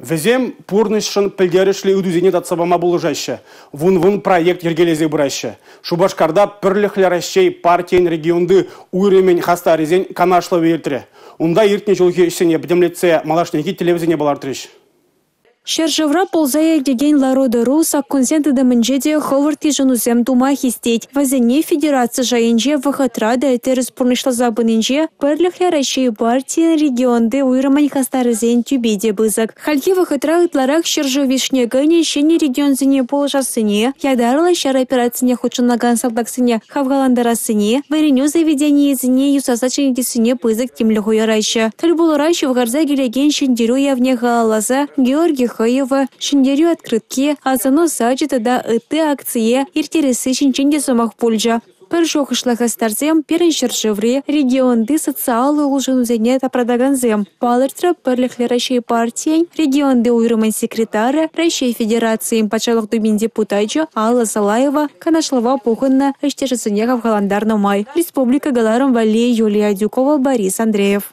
Вӗсем пурнӑҫшӑн пӗлтерӗшлӗ ыйтусене татса пама пулӑшаҫҫӗ, вун-вун проект йӗркелесе пыраҫҫӗ. Шупашкарта Пӗрлӗхлӗ Раҫҫей партин регионти уйрӑмӗн хастарӗсен канашлӑвӗ иртрӗ. Унта иртнӗ ҫулхи ӗҫсене пӗтӗмлетсе малашнехи тӗллевсене палӑртрӗҫ. Ҫӗршывра пулса иртекен лару-тӑру саккунсен тытӑмӗнче те хӑвӑрт йышӑнусем тума хистет. Вӗсене федераци шайӗнче вӑхӑтра та тӗрӗс пурнӑҫласа пынинче Пӗрлӗхлӗ Раҫҫей партин регионти уйрӑмӗн хастарӗсен тӳпи те пысӑк. Хальхи вӑхӑтра ытларах ҫӗршыв йышне кӗнӗ ҫӗнӗ регионсене пулӑшассине, ятарлӑ ҫар операцине хутшӑнакан салтаксене хавхалантарассине, вӗренӳ заведенийӗсене юсаса ҫӗнетессине пысӑк тимлӗх уйӑраҫҫӗ. Тӗл пулура ҫывхарса килекен Ҫӗнтерӳ уявне халалласа Георги хӑйӑвӗ, Ҫӗнтерӳ открытки, Асӑну сачӗ тата ытти акцие ирттересси ҫинчен те сӑмах пулчӗ. Пӗр шухӑшлӑ хастарсем пирӗн ҫӗршыври, регионти социаллӑ улшӑнусене тапратакансем, палӑртрӗ Пӗрлӗхлӗ Раҫҫей партийӗн регионти уйрӑмӗн секретарӗ, Раҫҫей Федерацийӗн Патшалӑх Думин депутачӗ Алла Салаева канашлӑва пухӑннӑ ӗҫтешӗсене хавхалантарнӑ май. Республика кӑларӑм валли Юлия Адюкова, Борис Андреев.